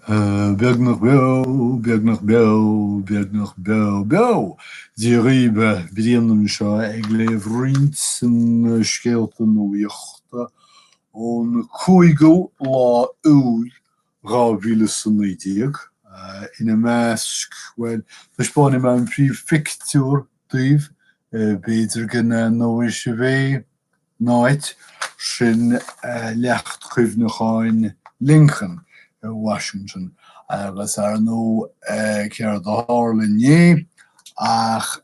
Beagnach beo, beagnach beo, beagnach beo, beo! Dia dhaoibh, Brian anseo ag léamh roinnt de na scéalta nuachta ón 5ú lá Iúil 2019. Ina measc, bhuel, taispeánfaidh mé an príomhphictiúr daoibh, b'fhéidir go n-aithneoidh sibh é. an áit sin Leacht Cuimhneacháin Lincoln i Washington agus ar ndóigh céard a tharla inné ach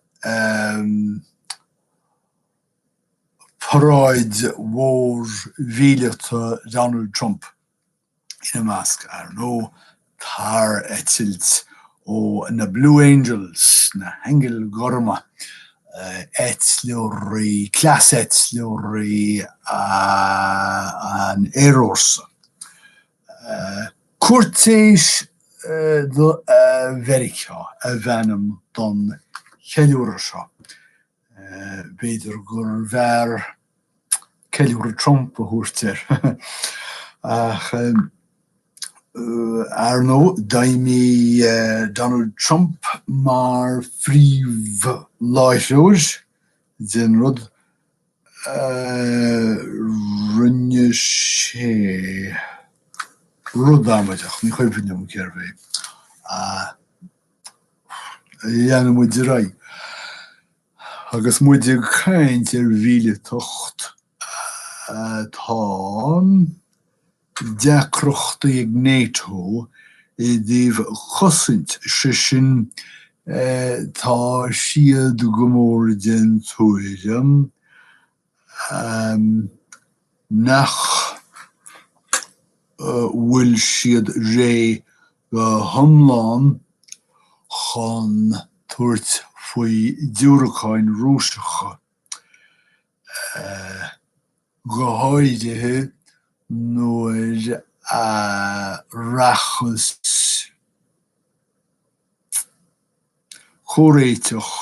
paráid mhór mhíleata Donald Trump. ina measc, ar ndóigh, tarr-eitilt ó na Blue Angels, na hAingil Ghorma, eitleoirí, cleaseitleoirí an Aerfhórsa. Cúirtéis do Mheiriceá a bh'ainm don cheiliúradh seo. B'fhéidir gurbh fhearr ceiliúradh Trump a thabhairt air. Ach ar ndóigh, d'fheidhmigh Donald Trump mar phríomhláithreoir den rud. Rinne sé rud amaideach, ní cuimhin liom cérbh é. Leanfaidh muid ar aghaidh. Agus muid ag caint ar mhíleatacht, tá deacrachtaí ag NATO i dtaobh cosaint, sé sin, tá siad go mór den tuairim nach bhfuil siad réidh go hiomlán chun tabhairt faoi diúracáin Rúiseacha, go háirithe nuair a rachas comhréiteach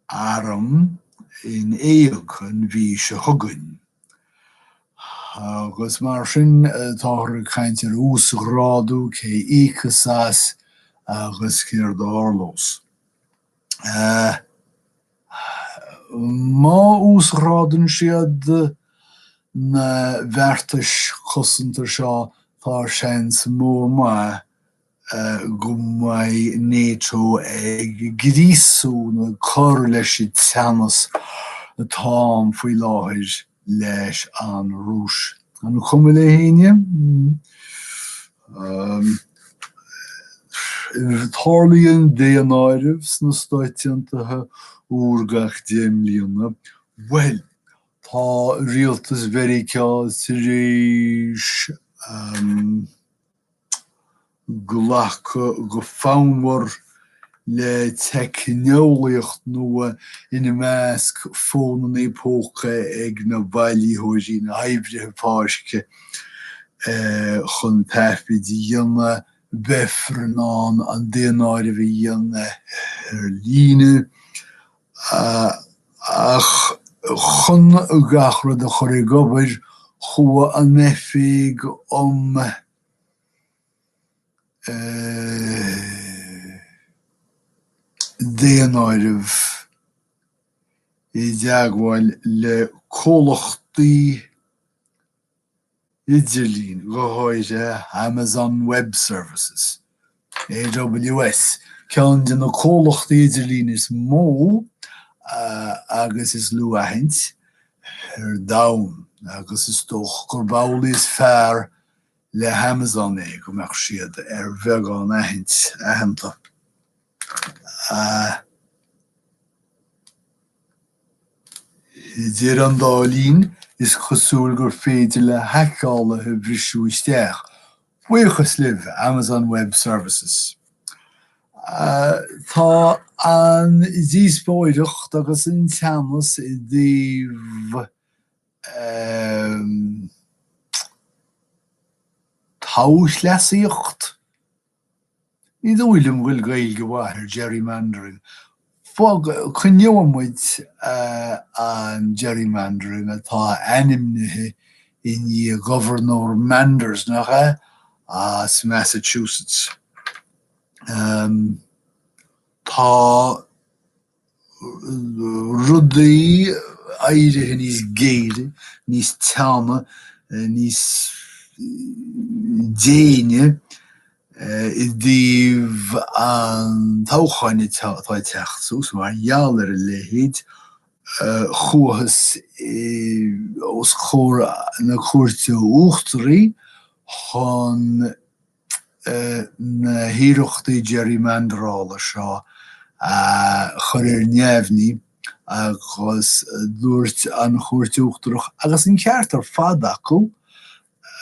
arm in éag an mhí seo chugainn. Agus mar sin, táthar ag caint ar uasghrádú, cé íocfas as agus céard a tharlós. Má uasghrádann siad na beartais cosanta seo, tá seans mór maith go mbeidh NATO ag gríosú nó ag cur leis an teannas atá ann faoi láthair leis an Rúis. An cuma le héinne? Tarlaíonn daonáireamh sna Stáit Aontaithe uair gach 10 mbliana. Bhuel, tá rialtas Mheiriceá tar éis glacadh go fonnmhar le teicneolaíocht nua, ina measc fónanna póca ag na bailitheoirí, na hoibrithe páirce, chun taifid a dhéanamh, beifear in ann an daonáireamh a dhéanamh ar líne, ach chun gach rud a chur ag obair, chuaigh an Oifig um. Daonáireamh i dteagmháil le comhlachtaí idirlín, go háirithe Amazon Web Services, AWS, ceann de na comhlachtaí idirlín is mó agus is lú aithint ar domhan, agus is dócha gurb amhlaidh is fearr le hAmazon é go mbeadh siad ar bheagán aithint, aitheanta. Idir an dá linn, is cosúil gur féidir le haiceálaithe briseadh isteach, buíochas libh, Amazon Web Services. Tá an díospóireacht agus an teannas i dtaobh Toghchleasaíocht? Ní dóigh liom go bhfuil Gaeilge mhaith ar gerrymandering. Coinneoidh muid an gerrymandering atá ainmnithe i ndiaidh Gobharnóir Manders, nach ea? As Massachusetts. Tá rudaí éirithe níos géire, níos teanna, níos déine i dtaobh an toghcháin atá ag teacht suas mar gheall ar a leithéid. Chuathas os comhair na Cúirte Uachtaraí chun na hiarrachtaí gerrymanderála seo a chur ar neamhní agus dúirt an Chúirt Uachtarach, agus an ceart ar fad acu,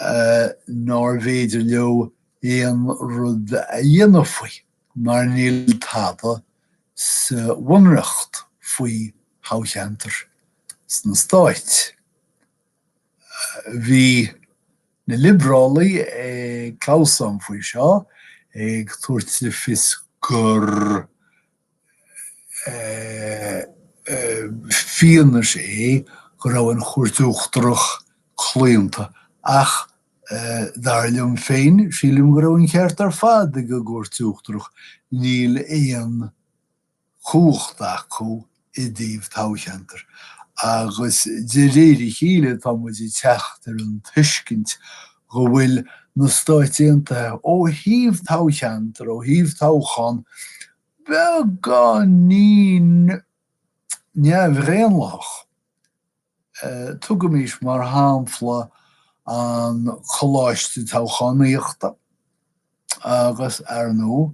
nárbh fhéidir leo aon rud a dhéanamh faoi mar níl tada sa Bhunreacht faoi thoghcheantair sna Stáit. Bhí na liobrálaigh ag clamhsán faoi seo, ag tabhairt le fios gur fianaise é go raibh an Chúirt Uachtarach claonta, ach dar liom féin, sílim go raibh an ceart ar fad ag an gCúirt Uachtarach, níl aon chumhacht acu i dtaobh toghcheantar agus de réir a chéile tá muid ag teacht ar an tuiscint go bhfuil na Stáit Aontaithe ó thaobh toghcheantar, ó thaobh toghchán, beagáinín neamhdhaonlathach. Tugaimis mar shampla an Coláiste Toghchánaíochta agus, ar ndóigh,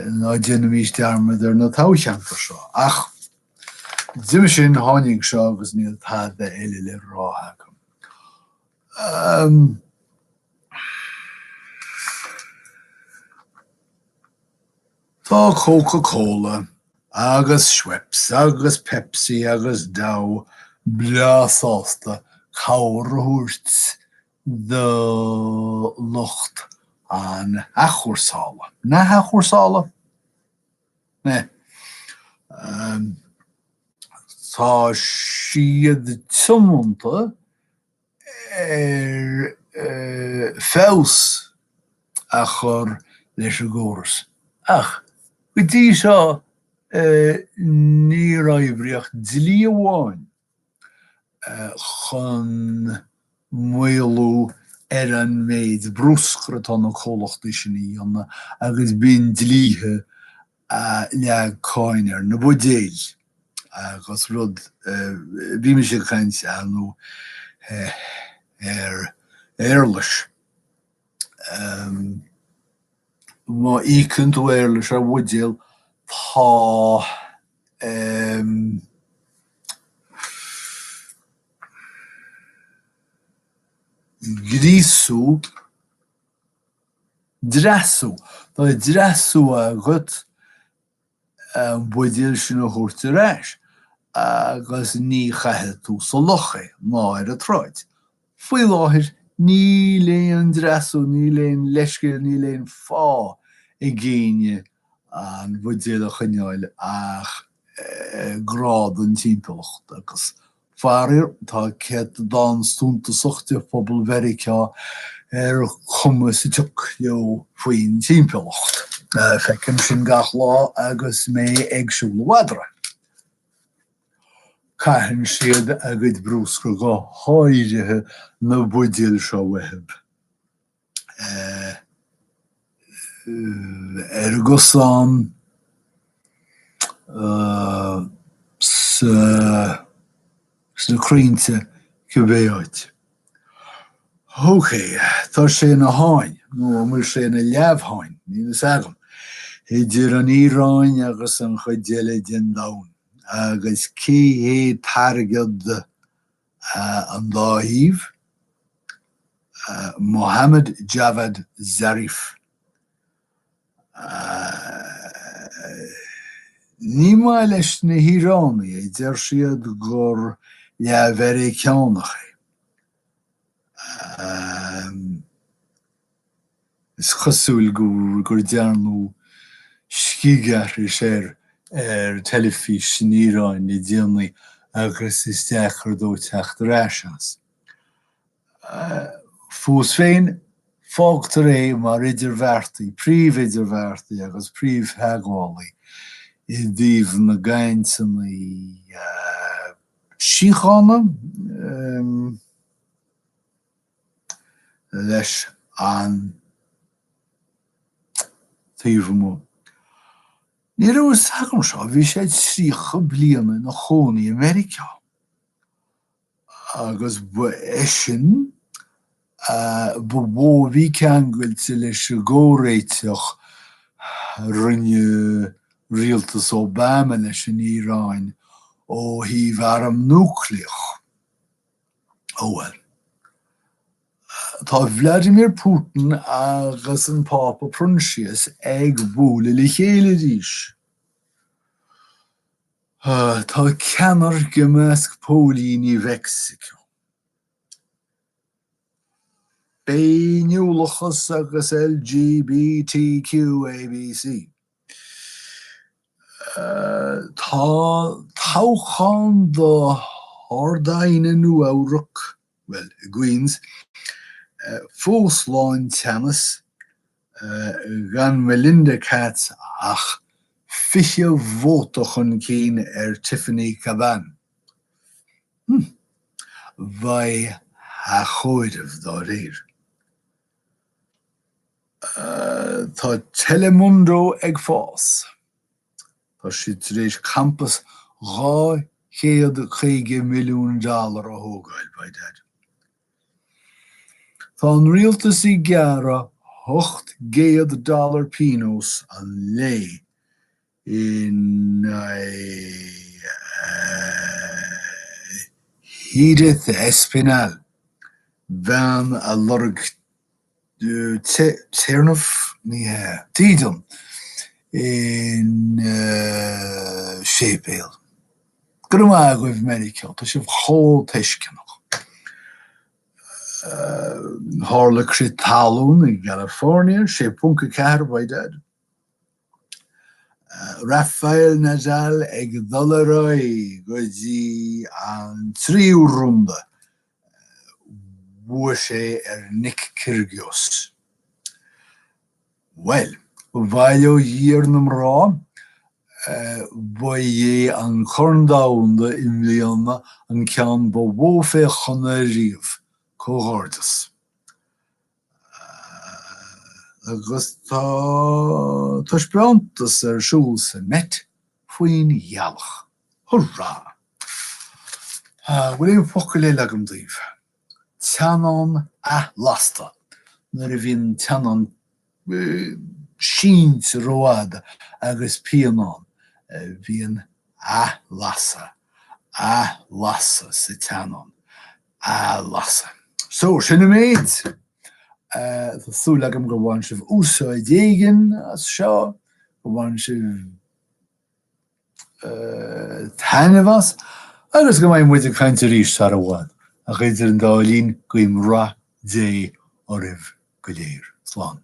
ná déanaimis dearmad ar na toghcheantair seo. Ach d'imigh sin, tháinig seo agus níl tada eile le rá agam. Tá Coca Cola agus Schweppes agus Pepsi agus Dow breá sásta cabhair a thabhairt do lucht an athchúrsála. Na hathchúrsála? Eh. Tá siad tiomanta ar feabhas a chur leis an gcóras. Ach go dtí seo níor oibrigh ach dlí amháin chun maolú ar an méid bruscair atá na comhlachtaí sin a dhéanamh agus b'in dlíthe a leag cáin ar na buidéil agus rud, bímis ag caint, ar ndóigh, ar éarlais. Má íocann tú éarlais ar bhuidéal, tá gríosú, Dreasú. Tá dreasú agat an buidéal sin a thabhairt ar ais agus ní chaithfidh tú sa loch é, ná ar an tsráid. Faoi láthair, níl aon dreasú, níl aon leithscéal, níl aon fáth ag éinne an buidéal a choinneáil ach grá don timpeallacht agus Faraor, tá céatadán suntasach de phobal Mheiriceá ar cuma sa tsioc leo faoin timpeallacht. Feicim sin gach lá agus mé ag siúl an mhadra. Caitheann siad a gcuid bruscair, go háirithe na buidéil seo uathu. ar an gcosán sna crainnte, cibé áit. Ok, tá sé ina sháinn, nó an bhfuil sé ina leamhsháinn, níl fhios agam, idir an Iaráin agus an chuid eile den domhan. Agus cé hé targaid an dá thaobh? Mohammad Javad Zarif. Ní maith leis na hIaránaigh é, deir siad gur leath-Mheiriceánach é. Is cosúil gur dearnadh scigaithris air ar teilifís san Iaráin le déanaí agus is deacair dó teacht ar ais as. Fós féin, Fágtar é mar idirbheartaí, príomh-idirbheartaí agus príomhtheagmhálaí i dtaobh na gcainteanna síochána leis an taobh amuigh. Ní raibh a fhios agam seo, bhí sé 30 bliain ina chónaí i Meiriceá agus ba eisean ba mhó a bhí ceangailte leis an gcomhréiteach a rinne rialtas Obama leis an Iaráin ó thaobh arm núicléach. Oh well. Tá Vladimir Putin agus an Pápa Proinsias ag bualadh le chéile arís. Tá ceannairc i measc póilíní Mheicsiceo. Féiniúlachas agus LGBTQ ABC. Tá toghchán do Ard-Aighne Nua-Eabhrac, bhuel, i gQueens, fós lán teannas, gan Melinda Katz ach 20 vóta chun cinn ar Tiffany Caban. Beidh athchomhaireamh dá réir. Tá Telemundo ag fás. Tá siad tar éis campas 250 milliún dollar a thógáil, by dad. Tá an rialtas ag gearradh 800 dollar pionós an lae in aghaidh Edith Espinal, bean a lorg téarnamh, ní hea, dídean in séipéal. Go raibh maith agaibh Meiriceá, tá sibh chomh tuisceanach. Tharla crith talún i gCalifornia, 6.4 by dad. Rafael Nadal ag dul ar aghaidh go dtí an tríú runda, bhuaigh sé ar Nick Kyrgios. Bhuel, bail ó Dhia ar na mná, ba é an Corn Domhanda i mbliana an ceann ba mhó féachana riamh. Comhghairdeas. Agus tá taispeántas ar siúl sa Met faoin ghealach. Hurrah! Bhfuil aon focal eile agam daoibh? Teannán athlasta, nuair a bhíonn teannán sínte rófhada agus pian ann, bíonn athlasadh, athlasadh sa teannán. Athlasadh. So, sin an méid! Tá súil agam gur bhain sibh úsáid éigin as seo, gur bhain sibh taitneamh as, agus go mbeidh muid ag caint arís sar i bhfad. Ach idir an dá linn, guím rath Dé oraibh go léir. Slán.